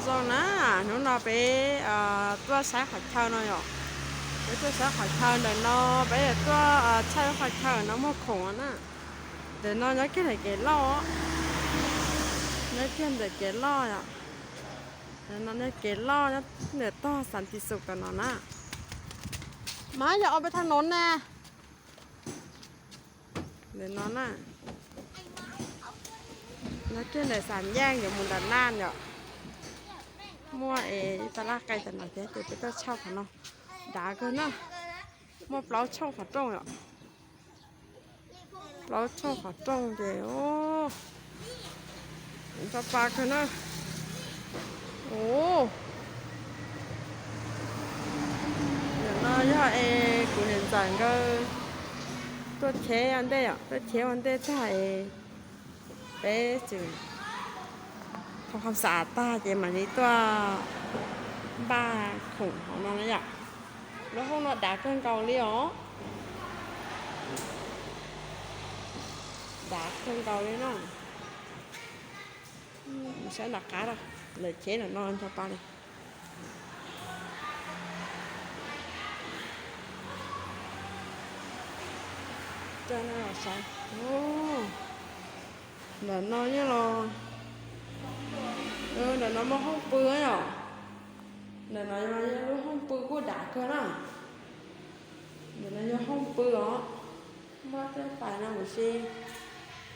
Zoo na, hnub no peb tuaj saib qhov chaw no yom. Peb tuaj saib qhov chaw ntawm no, peb yuav tuaj thaij qhov chaw no muag khoom na. Ntawm no nyob kiag ntawm kev loj, nyob kiag ntawm kev loj yom. Ntawm no nyob kev loj nyob ntawm tog Xav Tis Xus tom no na. Mas yog ob peb thaj no na. Ntawm no na, nyob kiag ntawm Xav Yaj yuav mus nram Naj yom. Muaj es ib tag laj qe tom no thiab ces peb tuaj tshauj qhov no. Dav kawg na. Muaj plaub tshooj qhov rooj yom. Plaub tshooj qhov rooj ces ntxhov pa kawg na. Ntawm no yog es kuv niam ntxawm nkawd tuaj cheb ua ntej yom, tuaj cheb ua ntej tag es peb tseem thau kham xav tag ces mam li tuaj npaj khoom hauv no na yom. Lub hoob no dav kawg nkaus li os. Dav kawg nkaus li na. Saib nram qab, lawv cheb ntawm no ntxhov pa li. Ntawm no yeej los, ntawm no muaj hoob pw yom. Ntawm no yog lub hoob pw kuj dav kawg na. Ntawm no yog hoob pw os. Muaj tej pais no huv si.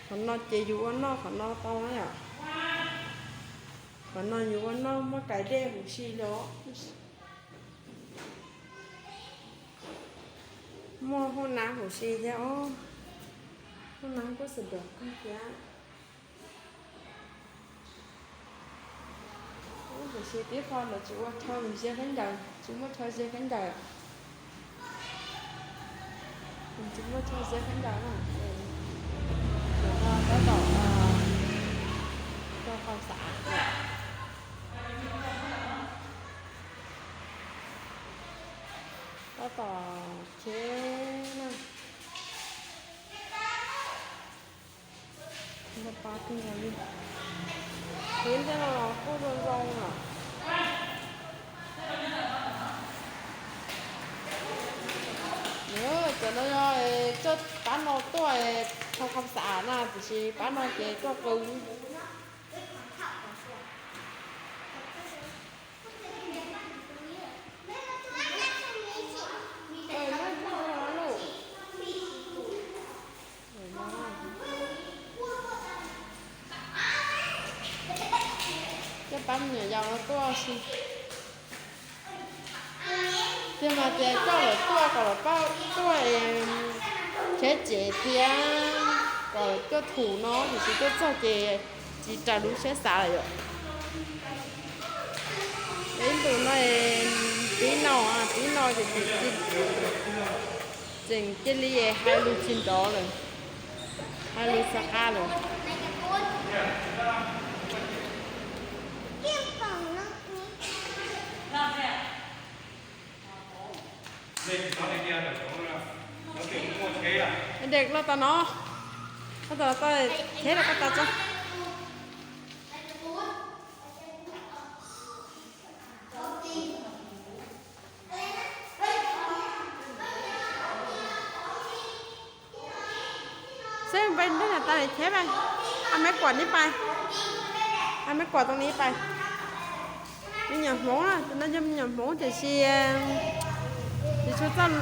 Qhov no ces yus ua noj qhov no tau na yom. Qhov no yus ua noj muaj kais dej huv si li os. Muaj hoob nab huv si thiab os. Hoob nab kuj xav dov kawg thiab. Huv si tib qho lawv tsis ua rhawv ziab khaub ncaws, tsis muaj rhawv ziab khaub ncaws. Tsis muaj rhawv ziab khaub ncaws na. Tab tom rau qhov xav, tab tom cheb na. Ntxhov pa kawg nkaus li. Kev ntawm no los kuj zoo zoo na. Cov no yog coj pab no tuaj thau kham xav na, tiam sis pab no ces tuaj qw. Coj pab me nyuam yaus no tuaj si. Tiag mas tias coj lawv tuaj kom lawv pab tuaj es cheb tsev thiab kom lawv tuaj thum no, tiam sis tuaj txog ces tsis raws lub siab xav lawm yom. Ib ntus no, tib no, tib no ces tseem cia li hais lus tsis nrov lawm, hais lus xav qa lawm. Dej los tas no, los tas no, cheb los koj tas tso. Xeb peb nrog tas cheb pais, a meb kuam nib pais, a meb kuam tau nib pais. Me nyuam Hmoob na, tus no yog me nyuam Hmoob tiam sis tsis tshua txawj,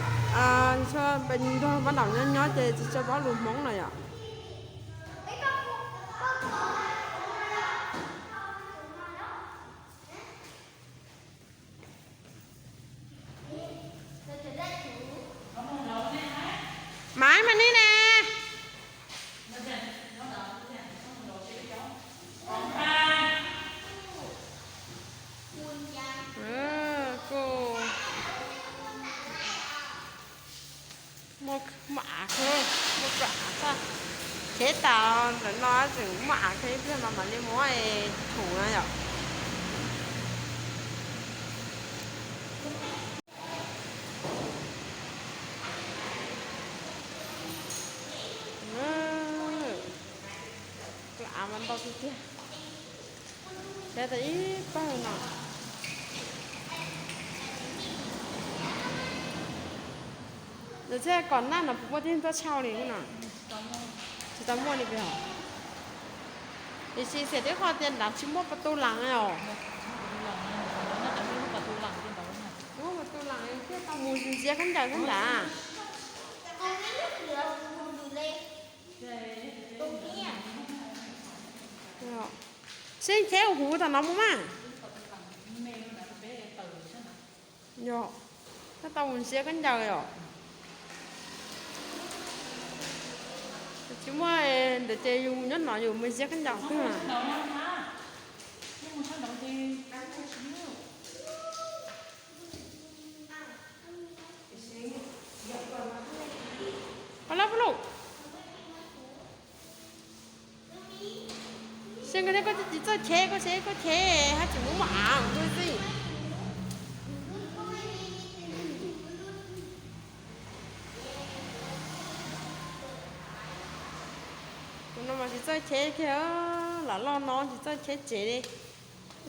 tsis tshua, peb nrog pab nraum nyob nyob ces tsis tshua paub lus Hmoob no yom. Maiv, mas nib ne. Kuj muaj av, muaj av, cheb tas ntawm no tseem muaj av kawg ib pliag no mam li muab thum no yom. Av mas ntau tiag tiag. Ib pawg no. Nws thiaj kom naj no puas muaj tib neeg tuaj tshau li no? Tsis tau muaj li pes os. Tiam sis xyem twb qhov tias nrad tsis muaj pas tu las os. Muaj pas tu las thiaj tau mus ntsia khaub ncaws khaub ncaws. Seb cheb ua huv tom no mus mas. Yog, thiaj tau mus ntsia khaub ncaws os. Tsis muaj ntawd ces yus nyob no yus mus ntsia khaub ncaws xwb. Pab lab pab lub. Seb koj thiab koj tsis txawj cheb, koj seb koj cheb haj tseem muaj muaj av kuj xij. Tus no mas tsis txawj cheb kiag, lam loj no tsis txawj cheb tsev li.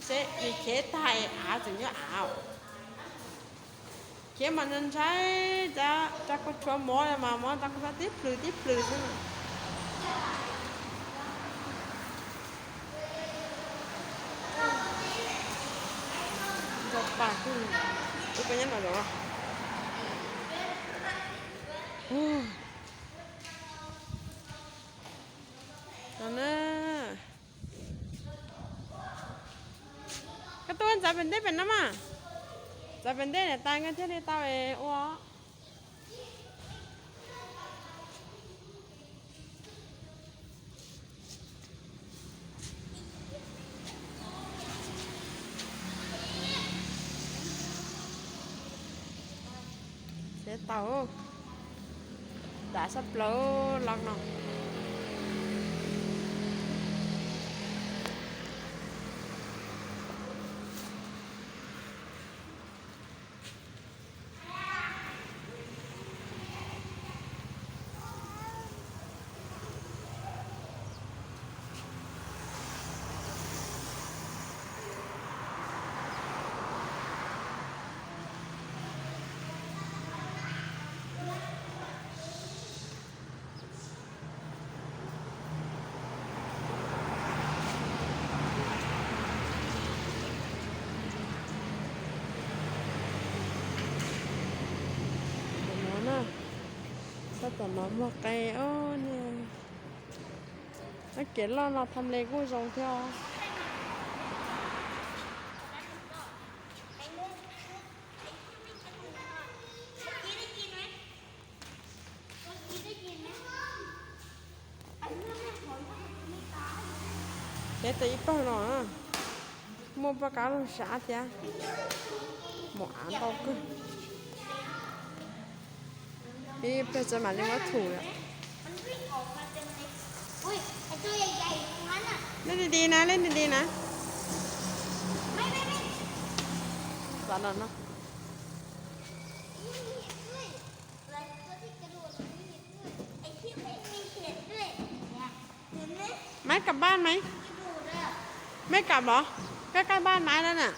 Seb nws cheb tag av tseem nyob av. Cheb mas ntshai ntshai, rau koj tshuav mov mas mov rau koj tib plhws tib plhws xwb. Ntau pas, ub, koj nyob no los. No na. Koj tuaj ntxav pem ntej pem no mas. Ntxav pem ntej niam tais nkawd thiaj li tau ua. Tsev tau dav sab plaws los no. Tom no na, sab tom no muag qe os. Kev loj no tham le kuj zoo thiab os. Ces tus ib pawg no muaj paj kab loog sav thiab, mus av ntau kawg. Ib pliag tso mam li muab thum lawm. Leej di di na, leej di di na. Xav no no. Maiv kam baj maiv? Maiv kam los? Koj kaij baj maiv lawm na.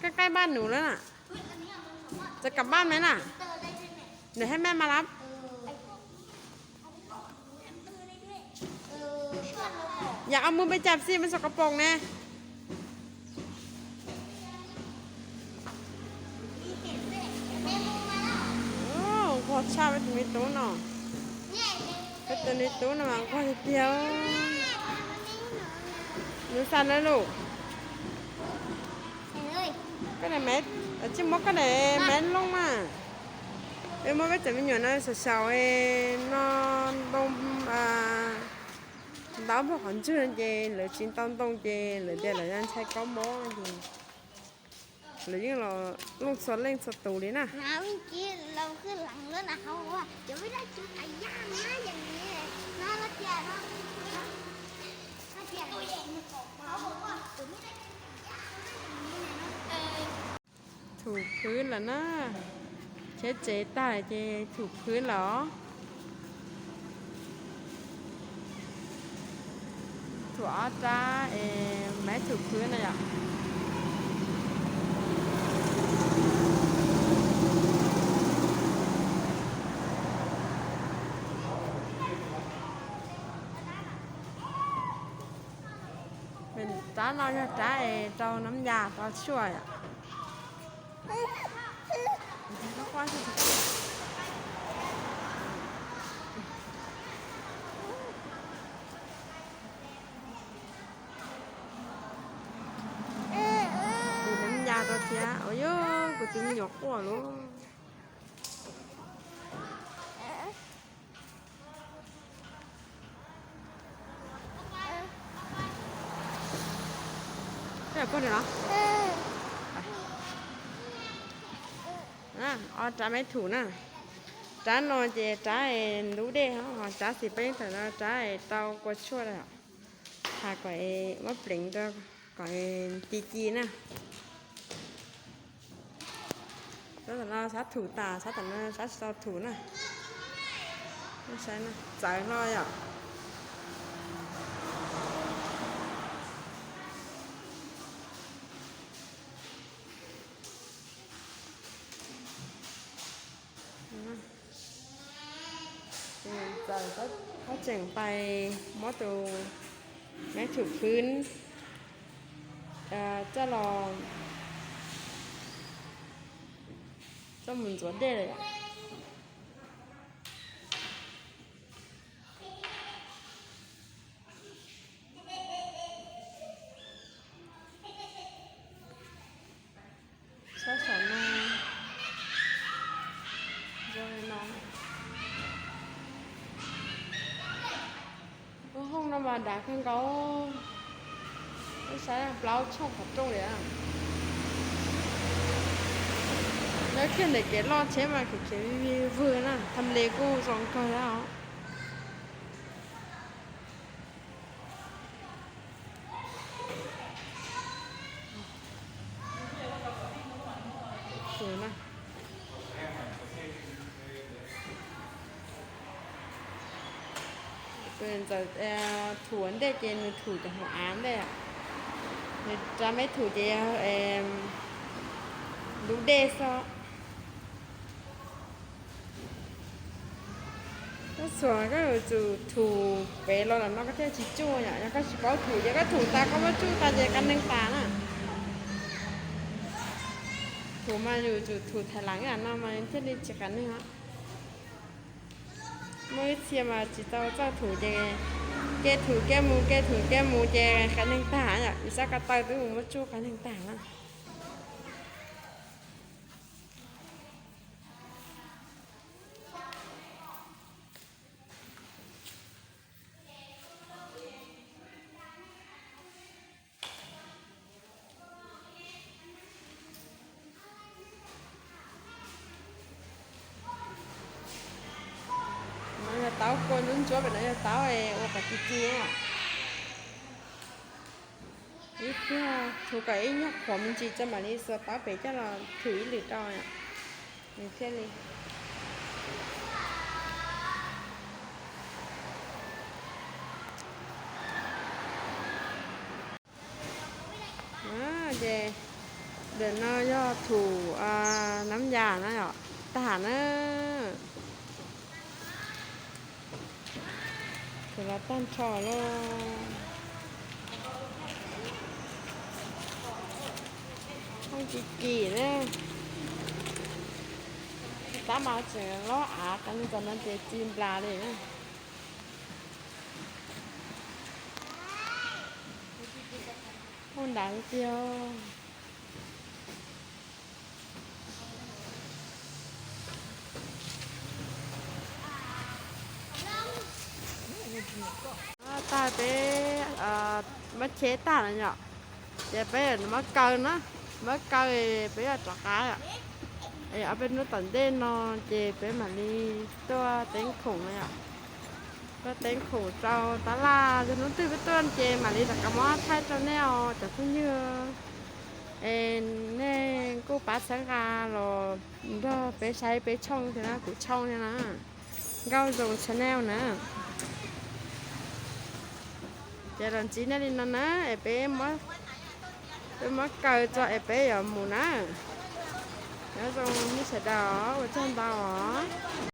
Koj kaij baj nus lawm na. Txawm kam baj maiv na. Nws hais maiv mas lab. Yam au mus peb cas xij mas sov kov poom ne. Nquag tshaj peb tus me tub no. Peb tus me tub no mas nquag tiag tiag. Nws xav lawv lus. Koj daim maiv, tsis muab koj daim maiv looj mas. Peb muab peb cov me nyuam no xyaum xyaum no ntoo, ntau npaum qhov ntswg ces lawv tsis ntau ntoo ces lawv tias lawv ntshai kab mob ces lawv yeej los looj txhua leej txhua tus li na. Thum phwv lawm na. Cheb tsev tag ces thum phwv lawm os. Thum ob rab es Maiv thum khwb na yom. Rab no yog rab es rau nab yas rau tshuaj yom. Kuv nab yas rau thiab, ua yog kuv tus me nyuam quaj lawm. Rab maiv thum na. Rab no ces rab es ntub dej, ho rab xis peeb tawm no rab es tau kua tshuaj lawm. Has kom muab pleev rau kom ci ci na. Sab tom no sab thum tas, sab tom no sab tsis tau thum na. Txawv no yom. Txawm tseem pais muab tus maiv thum khwb coj los, coj mus ntxuav dej lawm yom. Sab saum no, zoo li no. Lub hoob no mas dav kawg nkaus, peb saib plaub tshooj qhov rooj li. Lawv kiag ntawm kev loj tsheb mas kev khiav vig vig vwg na, tham le kuj zoo kawg thiab os. Ntxawm thum ntej ces nws thum cov hauv av ntej, nws rab maiv thum ces yog ntub dej xwb. Koj xuas koj yuav tsum thum pem los ntawm no koj thiaj tsis tsuj yom. Yog koj tsis paub thum ces koj thum tas koj muab tsuj tas ces qias neeg tas na. Thum mas yuav tsum thum thaiv lees ib yam no mas thiaj li tsis qias neeg os. Muaj ib txhia mas tsis tau txawj thum ces kev thum kev mus kev thum kev mus ces qias neeg tag yom. Vim sab ko taw twb mus muab tsuj qias neeg tag na. No yog taub kua ntsuab ntsuab, pem no yog taub ua kom ci ci. Ib pliag thum kom ib nyuag qhuav me ntsis tso mam li xuas taub pem coj los thum ib lwm rau, nws thiaj li. Ces ntawm no yog thum nab yas na yom, tag na. Thum los tag nrho lawm. Hooj ci ci na. Tab mas tseem lob av qas li ntawm no ces ci nplas li na. Hooj nrad tiag. Tag peb muab cheb tag no yom, ces peb muab kaw na, muab kaw peb yuav rov qab yom. Ob peb hnub tom ntej no ces peb mam li tuaj teeb khoom no yom. Tuaj teeb khoom rau tab laj, yog hnub twg peb tuaj ces mam li rov qab muab thaij rau nej os cov phooj ywg. Es nej kuj pab txhawb nqa los nrog peb saib peb tshooj thiab na, kuv tshooj thiab na, Nkauj Zoo Channel na. Ces los ntsib nej li no na, es peb muab Peb muab kaw tso es peb yuav mus na. Nyob zoo nej sawv daws, ua tsaug ntau os.